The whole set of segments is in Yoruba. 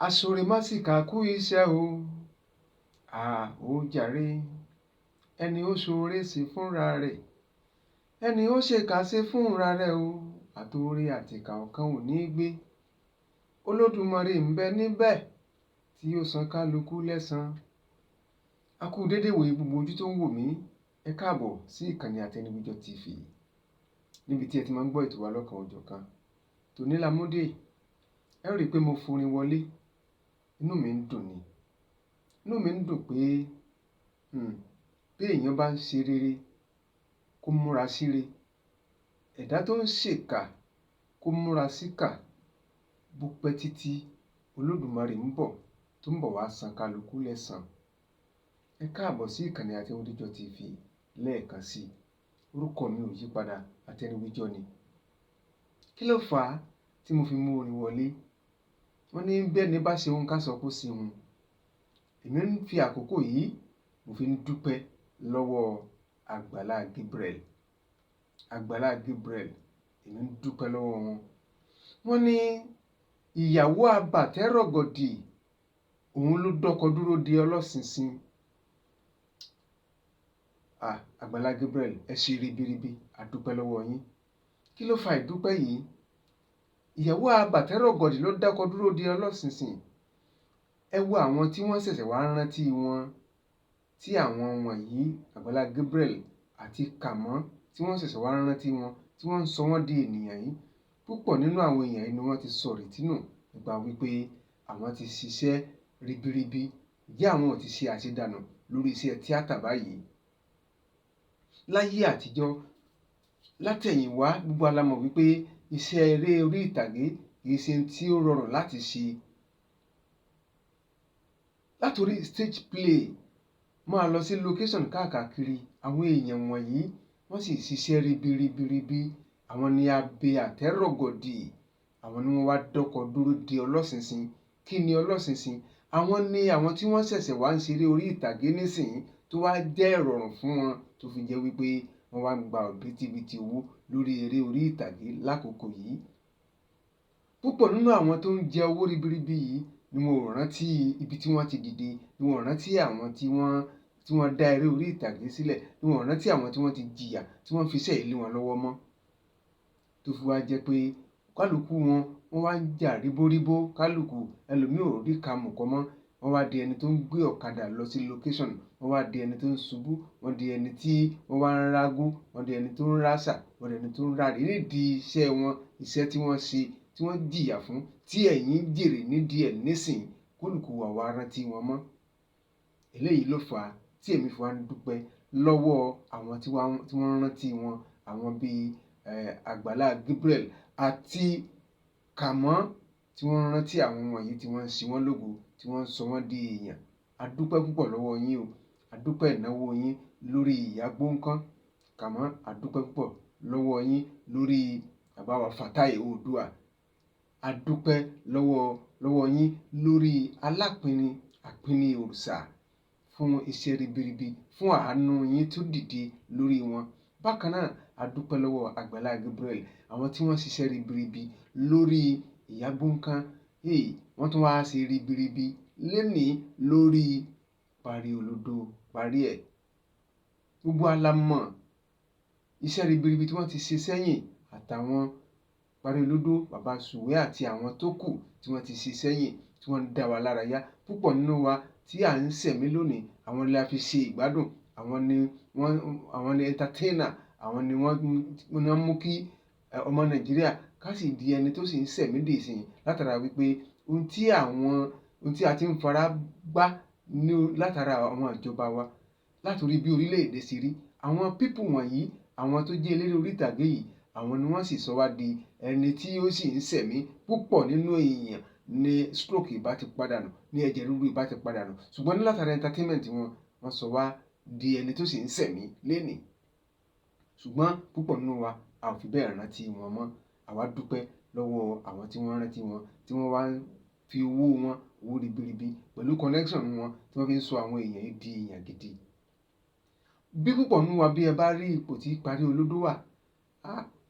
Aṣoore-máṣìkà kú iṣẹ́ o. À ó jàre. Ẹni ó ṣoore ṣe fúnra rẹ̀. Ẹni ó ṣèkà ṣe fúnra rẹ̀ o. Àtoore àtìkà ọ̀kan ò ní gbé. Olódùmarè ń bẹ níbẹ̀ tí ó san kálukú lẹ́san. A kú dédé ìwòyí gbogbo ojú tó ń wò mí. Ẹ káàbọ̀ sí ìkànnì Àtẹnugbẹ́jọ TV níbi tí ẹ ti máa ń gbọ́ ètò wa lọ́kan òjọ̀kan. Tòní la mú dé. Ẹ ó rí i pé mo forin wọlé. Inú mi ń dùn ni. Inú mi ń dùn pé, bí èèyàn bá ń ṣe rere, kó múra síre. Ẹ̀dá tó ń ṣèkà, kó múra síkà. Bó pẹ́ títí, Olódùmarè ń bọ̀, tó ń bọ̀ wá san kálukú lẹ́san. Ẹ káàbọ̀ sí ìkànnì Àtẹnugbẹ́jọ TV lẹ́ẹ̀kan sí i. Orúkọ mi ò yípadà, Àtẹnugbẹ́jọ ni. Kí ló fà á tí mo fi mú orin wọlé? Wọ́n ní bí ẹni bá ṣe ohun ká sọ kó ṣe ohun. Èmi ń fi àkókò yìí, mo fi ń dúpẹ́ lọ́wọ́ Àgbàlá Gabriel. Àgbàlá Gabriel, èmi ń dúpẹ́ lọ́wọ́ wọn. Wọ́n ní ìyàwó àbàtẹ́rọ̀gọ̀dì, òun ló dọ́kọ dúró de ọlọ́sinsin. À, Àgbàlá Gabriel, ẹ ṣe ribiribi, a dúpẹ́ lọ́wọ́ yín. Kí ló fa ìdúpẹ́ yìí? Ìyàwó àbàtẹ́rọ̀gọ̀dì ló dọ́kọ dúró de ọlọ́sinsin. Ẹ wo àwọn tí wọ́n ṣẹ̀ṣẹ̀ wá rántí wọn, tí àwọn wọ̀nyí, Àgbàlá Gabriel àti Kàmọ́, tí wọ́n ṣẹ̀ṣẹ̀ wá rántí wọn, tí wọ́n ń sọ wọ́n di ènìyàn yìí. Púpọ̀ nínú àwọn èèyàn yìí ni wọ́n ti sọ ìrètí nù nípa wípé àwọn ti ṣiṣẹ́ ribiribi, ǹjẹ́ àwọn ò ti ṣe àṣedànù lórí iṣẹ́ tíátà báyìí. Láyé àtijọ́, látẹ̀yìnwá, gbogbo wa la mọ̀ wípé iṣẹ́ eré orí ìtàgé kì í ṣe ohun tí ó rọrùn láti ṣe. Látorí stage play máa lọ sí location káàkiri, àwọn èèyàn wọ̀nyí wọ́n sì ṣiṣẹ́ ribiribiribi. Àwọn ni abẹ àtẹ́rọ̀gọ̀dì, àwọn ni wọ́n wá dọ́kọ dúró de ọlọ́sinsin. Kí ni ọlọ́sinsin? Àwọn ni àwọn tí wọ́n ṣẹ̀ṣẹ̀ wá ń ṣeré orí ìtàgé nísìnyí tó wá jẹ́ ìrọ̀rùn fún wọn tó fi jẹ́ wípé wọ́n wá ń gba òbítíbitì owó lórí eré orí ìtàgé lákòókò yìí. Púpọ̀ nínú àwọn tó ń jẹ owó ribiribi yìí ni wọn ò rántí ibi tí wọ́n ti dìde, ni wọn ò rántí àwọn tí wọ́n dá eré orí ìtàgé sílẹ̀, ni wọn ò rántí àwọn tí wọ́n ti jìyà, tí wọ́n fi iṣẹ́ yìí lé wọn lọ́wọ́ mọ́. Tó fi wá jẹ́ pé kálukú wọn, wọ́n wá ń jà ríboríbó, kálukú ẹlòmíì ò rí ka mùkọ mọ́. Wọ́n wá di ẹni tó ń gbé ọ̀kadà lọ sí location, wọ́n wá di ẹni tó ń ṣubú, wọ́n di ẹni tí wọ́n wá ń rágó, wọ́n di ẹni tó ń rásà, wọ́n di ẹni tó ń ráre nídìí iṣẹ́ wọn, iṣẹ́ tí wọ́n ṣe, tí wọ́n jìyà fún, tí ẹ̀yin ń jèrè nídìí ẹ̀ nísìnyí, kólùkù wa wá rántí wọn mọ́. Eléyìí ló fà á tí èmi fi wá ń dúpẹ́ lọ́wọ́ àwọn tí wọ́n rántí wọn, àwọn bí Àgbàlá Gabriel àti Kàmọ́ tí wọ́n rántí àwọn wọ̀nyí tí wọ́n ń ṣe wọ́n lógo, tí wọ́n ń sọ wọ́n di èèyàn. A dúpẹ́ púpọ̀ lọ́wọ́ yín o. A dúpẹ́ ìnáwó yín lórí ìyá Gbóǹkan. Kàmọ́, a dúpẹ́ púpọ̀ lọ́wọ́ yín lórí bàbá wa Fatai Oòduà. A dúpẹ́ lọ́wọ́ yín lórí Alápinni, Àpínní Òrìṣà fún iṣẹ́ ribiribi, fún àánú yín tó dìde lórí wọn. Bákan náà, a dúpẹ́ lọ́wọ́ Àgbàlá Gabriel, àwọn tí wọ́n ṣiṣẹ́ ribiribi lórí ìyá Gbóǹkan. Hey, wọ́n tún wá ṣe ribiribi lénìí lórí Parí Olódo, parí ẹ̀. Gbogbo wa la mọ̀ iṣẹ́ ribiribi tí wọ́n ti ṣe sẹ́yìn àtàwọn Parí Olódo, Bàbá Sùwé àti àwọn tó kù tí wọ́n ti ṣe sẹ́yìn tí wọ́n ń dá wa lára yá. Púpọ̀ nínú wa tí à ń sẹ̀mí lónìí, àwọn ni a fi ṣe ìgbádùn, àwọn ni wọ́n, àwọn ni entertainer, àwọn ni wọ́n mú kí ọmọ Nàìjíríà ká sì di ẹni tó sì ń sẹ̀mí dì ìsìn látara wípé ohun tí a ti ń fara gbá ní látara àwọn ìjọba wa, látorí bí orílẹ̀ èdè ṣe rí. Àwọn people wọ̀nyí, àwọn tó jẹ́ eléré orí ìtàgé yìí, àwọn ni wọ́n sì sọ wá di ẹni tí ó sì ń sẹ̀mí. Púpọ̀ nínú èèyàn ní stroke ìbá ti padànù, ní ẹ̀jẹ̀ ríru ìbá ti padànù. Ṣùgbọ́n ní látara entertainment wọn, wọ́n sọ wá di ẹni tó sì ń sẹ̀mí lénìí. Ṣùgbọ́n púpọ̀ nínú wa, a ò fi bẹ́ẹ̀ rántí wọn mọ́. Àwa dúpẹ́ lọ́wọ́ àwọn tí wọ́n rántí wọn, tí wọ́n wá ń fi owó wọn, owó ribiribi pẹ̀lú connection wọn tí wọ́n fi ń sọ àwọn èèyàn yìí di èèyàn gidi. Bí púpọ̀ nínú wa bí ẹ bá rí ipò tí Parí Olódo wà,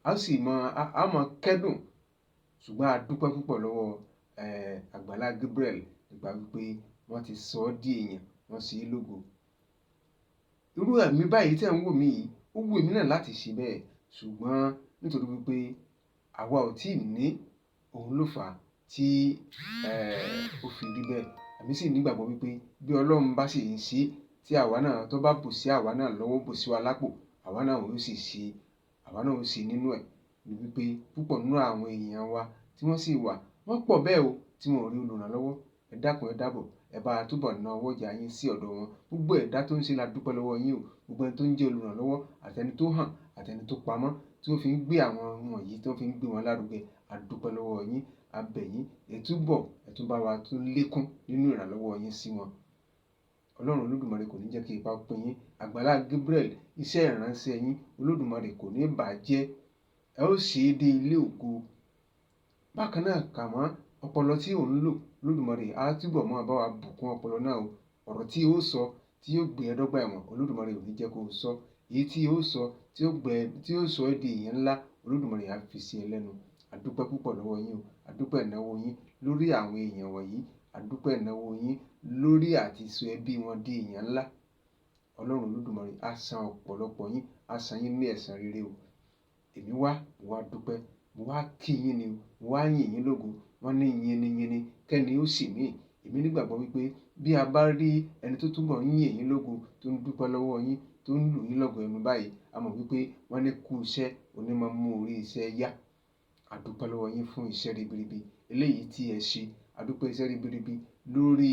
a sì mọ̀, a mọ̀ kẹ́dùn. Ṣùgbọ́n a dúpẹ́ púpọ̀ lọ́wọ́ Àgbàlá Gabriel nípa wípé wọ́n ti sọ ọ́ di èèyàn, wọ́n ṣe é lógo. Irú ẹ̀mí báyìí tí ẹ̀ ń wò mí yìí, ó wù èmi náà láti ṣe bẹ́ẹ̀, ṣùgbọ́n nítorí wípé àwa ò tí ì ní, òun ló fà á tí ó fi rí bẹ́ẹ̀. Èmi sì nígbàgbọ́ wípé bí Ọlọ́run bá sì ń ṣe tí àwa náà tó bá bù sí àwa náà lọ́wọ́, bù sí wa lápò, àwa náà ó sì ṣe, àwa náà ó ṣe nínú ẹ̀. Ní wípé púpọ̀ nínú àwọn èèyàn wa tí wọ́n sì wà, wọ́n pọ̀ bẹ́ẹ̀ o, tí wọn ò rí olùrànlọ́wọ́. Ẹ dákun, ẹ dábọ̀, ẹ bá túbọ̀ na ọwọ́ ìjà yín sí ọ̀dọ̀ wọn. Gbogbo ẹ̀dá tó ń ṣe la dúpẹ́ lọ́wọ́ yín o. Gbogbo ẹni tó ń jẹ́ olùrànlọ́wọ́ àti ẹni tó hàn àti ẹni tó pamọ́ tí ó fi ń gbé àwọn wọ̀nyí, tí ó fi ń gbé wọn lárugẹ, a dúpẹ́ lọ́wọ́ yín, a bẹ̀ yín, ẹ túbọ̀, ẹ tún bá wa tún lékún nínú ìrànlọ́wọ́ yín sí wọn. Ọlọ́run Olódùmarè kò ní jẹ́ kí ipa pín yín. Àgbàlá Gabriel, iṣẹ́ ìránṣẹ́ yín, Olódùmarè kò ní bà á jẹ́. Ẹ ó ṣe é dé ilé ògo. Bákan náà kà mọ́ ọpọlọ tí ò ń lò, Olódùmarè á túbọ̀ máa bá wa bùkún ọpọlọ náà o. Ọ̀rọ̀ tí ó sọ tí yóò gbé ẹ dọ́gba ẹ̀wọ̀n, Olódùmarè ò ní jẹ́ kó sọ. Èyí tí ó sọ tí ó gbé, tí ó sọ ẹ́ di èèyàn ńlá, Olódùmarè á fi sí ẹ lẹ́nu. A dúpẹ́ púpọ̀ lọ́wọ́ yín o. A dúpẹ́ ìnáwó yín lórí àwọn èèyàn wọ̀nyí. A dúpẹ́ ìnáwó yín lórí àti sọ ẹbí wọn di èèyàn ńlá. Ọlọ́run Olódùmarè á san ọ̀pọ̀lọpọ̀ yín, á san yín ní ẹ̀san rere o. Èmi wá, mo wá dúpẹ́, mo wá kí yín ni o, mo wá yìn yín lógo. Wọ́n ní yín ni kẹ́ni ó sì mí. Èmi nígbàgbọ́ wípé bí a bá rí ẹni tó túbọ̀ ń yìn yín lógo, tó ń dúpẹ́ lọ́wọ́ yín, tó ń lù yín lọ́gọ ẹnu báyìí, a mọ̀ wípé wọ́n ní kú iṣẹ́, òní máa mú orí iṣẹ́ yá. A dúpẹ́ lọ́wọ́ yín fún iṣẹ́ ribiribi eléyìí tí ẹ ṣe. A dúpẹ́ iṣẹ́ ribiribi lórí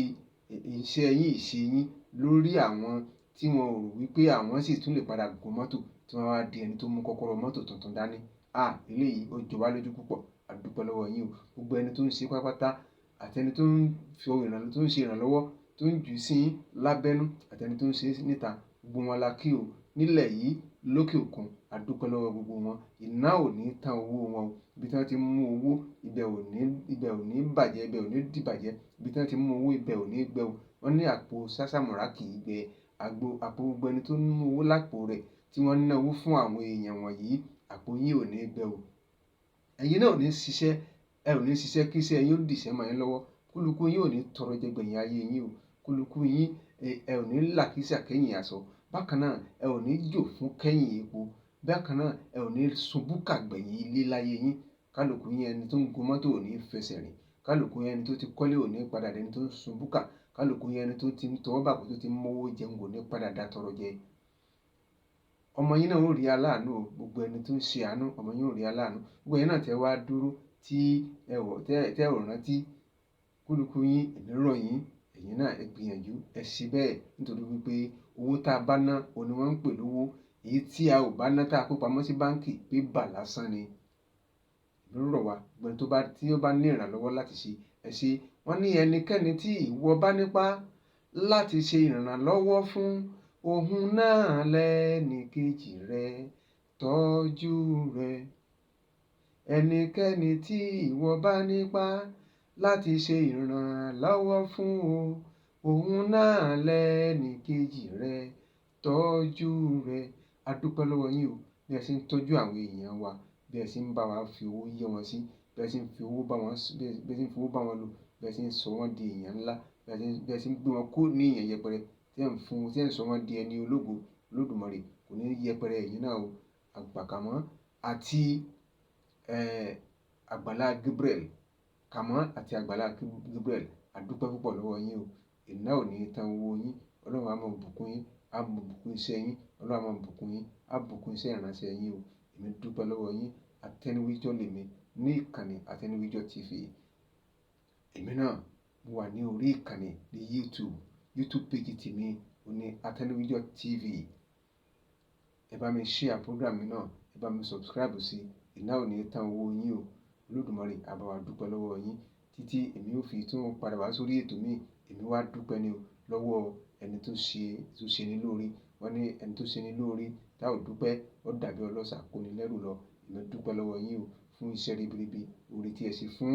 iṣẹ́ yín, ìṣe yín, lórí àwọn tí wọn ò rò wípé àwọn sì tún lè padà gun mọ́tò tí wọ́n wá di ẹni tó mú kọ́kọ́rọ́ mọ́tò tuntun dání. À, eléyìí ó jọ wá lójú púpọ̀. A dúpẹ́ lọ́wọ́ yín o. Gbogbo ẹni tó ń ṣe pátápátá àti ẹni tó ń fi ìrànlọ́wọ́, tó ń ṣe ìrànlọ́wọ́, tó ń jù sí yín lábẹ́nú àti ẹni tó ń ṣe níta, gbogbo wọn la kí o. Nílẹ̀ yìí, lókè òkun, a dúpẹ́ lọ́wọ́ gbogbo wọn. Iná ò ní tán owó wọn o. Ibi tí wọ́n ti ń mú owó, ibẹ̀ ò ní bàjẹ́, ibẹ̀ ò ní dìbàjẹ́. Ibi tí wọ́n ti ń mú owó, ibẹ̀ ò ní gbẹ o. Wọ́n ní àpò sásámùrà kì í gbẹ. Àgbo, àpò gbogbo ẹni tó ń mú owó lápò rẹ̀ tí wọ́n ń ná owó fún àwọn èèyàn wọ̀nyí, àpò yín ò ní gbẹ o. Ẹ̀yin náà ò ní ṣiṣẹ́, ẹ ò ní ṣiṣẹ́ kí iṣẹ́ yín ó dìṣẹ́ mọ́ yín lọ́wọ́. Kúlukú yín ò ní tọrọ jẹ gbẹ̀yìn ayé yín o. Kúlukú yín, ẹ ò ní làkísà kẹ́yìn aṣọ. Bákan náà, ẹ ò ní jò fún kẹ́yìn epo. Bákan náà, ẹ ò ní ṣubú kàgbẹ̀yìn ilé láyé yín. Kálùkù yín ẹni tó ń gun mọ́tò ò ní fẹsẹ̀ rìn. Kálùkù yín ẹni tó ti kọ́lé ò ní padà dẹni tó ń sun búkà. Kálùkù yín ẹni tó ti ń tọwọ́ bàpò tó ti ń mówó jẹun kò ní padà dá tọrọ jẹ. Ọmọ yín náà ó rí aláàánú o. Gbogbo ẹni tó ń ṣe àánú, ọmọ yín ó rí aláàánú. Gbogbo ẹ̀yin náà tẹ wá dúró tí ẹ wọ̀, tẹ ò rántí. Kúlukú yín, èmi rọ̀ yín, ẹ̀yin náà ẹ gbìyànjú, ẹ ṣe bẹ́ẹ̀ nítorí wípé owó tá a bá ná, òun ni wọ́n ń pè lówó. Èyí tí a ò bá ná tá a kó pamọ́ sí báǹkì, bébà lásán ni. Èmi rọ̀ wá, gbogbo ẹni tó bá, tí ó bá ní ìrànlọ́wọ́ láti ṣe, ẹ ṣe. Wọ́n ní ẹnikẹ́ni tí ìwọ bá nípa láti ṣe ìrànlọ́wọ́ fún, òun náà lẹ́ni kejì rẹ, tọ́jú rẹ̀. Ẹnikẹ́ni tí ìwọ bá nípa láti ṣe ìrànlọ́wọ́ fún o, òun náà lẹ́ni kejì rẹ, tọ́jú rẹ̀. A dúpẹ́ lọ́wọ́ yín o. Bí ẹ ṣe ń tọ́jú àwọn èèyàn wa, bí ẹ ṣe ń bá wa fi owó yẹ́ wọn sí, bí ẹ ṣe ń fi owó bá wọn, bí ẹ ṣe ń fi owó bá wọn lò, bí ẹ ṣe ń sọ wọ́n di èèyàn ńlá, bí ẹ ṣe ń gbé wọn kúrò ní èèyàn yẹpẹrẹ, tí ẹ̀ ń fún, tí ẹ̀ ń sọ wọ́n di ẹni ológo, Olódùmarè kò ní yẹpẹrẹ ẹ̀yin náà o. Àgbàkàmọ́ àti, Àgbàlá Gabriel, Kàmọ́ àti Àgbàlá Gabriel, a dúpẹ́ púpọ̀ lọ́wọ́ yín o. Iná ò ní tán owó yín. Ọlọ́run á máa bùkún yín, á bùkún iṣẹ́ yín. Ọlọ́run á máa bùkún yín, á bùkún iṣẹ́ ìránṣẹ́ yín o. Èmi dúpẹ́ lọ́wọ́ yín. Atẹnuwíjọ́ lèmi ní ìkànnì Atẹnuwíjọ́ TV. Èmi náà mo wà ní orí ìkànnì ní YouTube. YouTube page tèmi òun ní Atẹnuwíjọ́ TV. Ẹ bá mi share program mi náà, ẹ bá mi subscribe sí i. Iná ò ní tán owó yín o. Olódùmarè á bá wa dúpẹ́ lọ́wọ́ yín títí èmi ó fi tún padà wá sórí ètò mi. Èmi wá dúpẹ́ ni o lọ́wọ́ ẹni tó ṣe, tó ṣe ní lóore. Wọ́n ní ẹni tó ṣe ní lóore tá ò dúpẹ́, ó dàbí ọlọ́ṣà kó ni lẹ́rù lọ. Èmi dúpẹ́ lọ́wọ́ yín o fún iṣẹ́ ribiribi, oore tí ẹ ṣe fún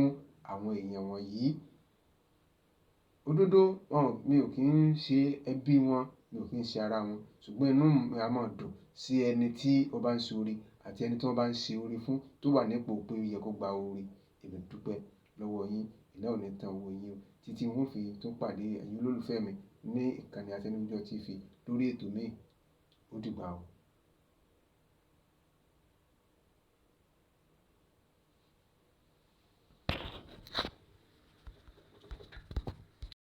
àwọn èèyàn wọ̀nyí. Òdodo, wọn, mi ò kí ń ṣe ẹbí wọn, mi ò kí ń ṣe ara wọn. Ṣùgbọ́n inú mi a máa dùn sí ẹni tí ó bá ń ṣe oore àti ẹni tí wọ́n bá ń ṣe oore fún tó wà nípò pé ó yẹ kó gba oore. Èmi dúpẹ́ lọ́wọ́ yín. Iná ò ní tán owó yín o. Títí n ó fi tún pàdé ẹ̀yin olólùfẹ́ mi ní ìkànnì Atẹnujọ TV lórí ètò mi. Ó dìgbà o.